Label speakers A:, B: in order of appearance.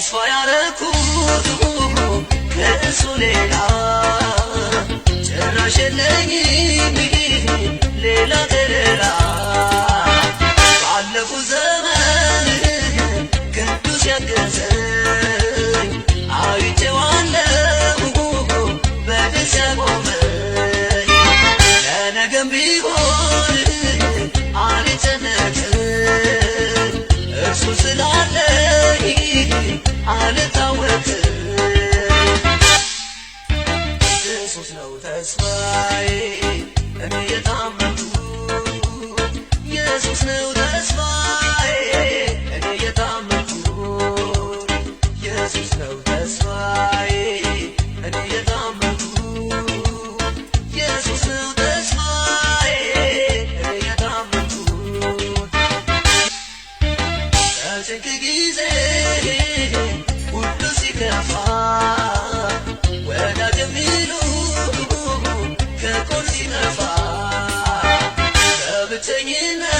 A: ተስፋ ያረኩት ከእሱ ሌላ ጭራሽ የለኝም ሌላ ከሌላ። ባለፉት ዘመን ቅዱስ ያገዘኝ አይቼዋለሁ በድል ሲያቆመኝ። ለነገም ቢሆን አልጨነቅም፣ እርሱ ስላለኝ አልታወክም። ኢየሱስ ነው ተስፋዬ እኔ የታመንኩት፣ ኢየሱስ ነው ተስፋዬ እኔ የታመንኩት፣ ኢየሱስ ነው ተስፋዬ እኔ የታመንኩት፣ ኢየሱስ ነው ተስፋዬ እኔ የታመንኩት። በጭንቅ ጊዜ ሁሉ ሲከፋ፣ ወዳጅ የሚሉ ከጎን ሲጠፋ፣ በብቸኝነት